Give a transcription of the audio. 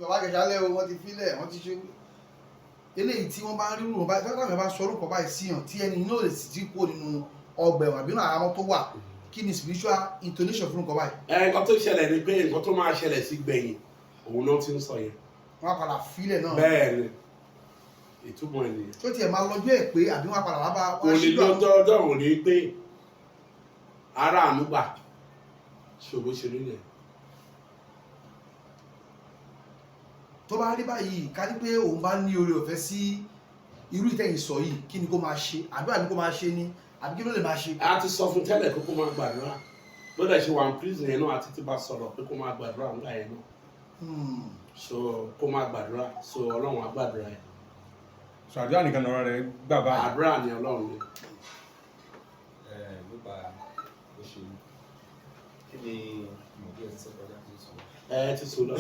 Bàbá Ìjẹ̀ṣà lẹ́ o, wọ́n ti filẹ̀, wọ́n ti ṣe eléyìí tí wọ́n bá ń rírun báyìí, táwọn èèyàn bá sọ orúkọ báyìí síyàn tí ẹni náà lè sì ti kúrò nínú ọgbà ẹ̀wọ̀n àbí nínú àhámọ́ tó wà, kí ni spiritual intonation fún nǹkan báyìí? Ẹ, nǹkan tó ṣẹlẹ̀ ni pé nǹkan tó máa ṣẹlẹ̀ sí gbẹ̀yìn, òun náà ti ń sọ yẹn. Wọ́n á padà filẹ̀ náà. Bẹ́ẹ̀ ni, ìtumọ̀ ẹ̀ nìyẹn. Tó tiẹ̀ máa lọ́jọ́ ẹ̀ pé àbí wọ́n á padà wá bá Kò ní lọ́jọ́ ọjọ́ òun ní pé ara àánú gbà ṣòro ṣe rí yẹn. Tó bá rí báyìí, ká ní pé òun bá ní oore ọ̀fẹ́ sí irú ìtẹ̀yìn sọ yìí, kí ni kó máa ṣe? Àdúrà ni kó máa ṣe ni àbí kí ló lè máa ṣe? A ti sọ fún tẹ́lẹ̀ pé kó máa gbàdúrà. Lódà ṣe wà ní prison yẹn náà, àti ti bá sọ̀rọ̀ pé kó máa gbàdúrà nígbà yẹn náà. So kó máa gbàdúrà, so Ọlọ́run á gbàdúrà yẹn. So àdúrà nìkan lọ́rọ̀ rẹ̀ gbà báyìí? Àdúrà ni Ọlọ́run ni. Ẹ nípa òṣèlú, kí ni ìmọ̀ bí ẹ ti sọ kọjá tó sọ? Ẹ ti sùn lọ.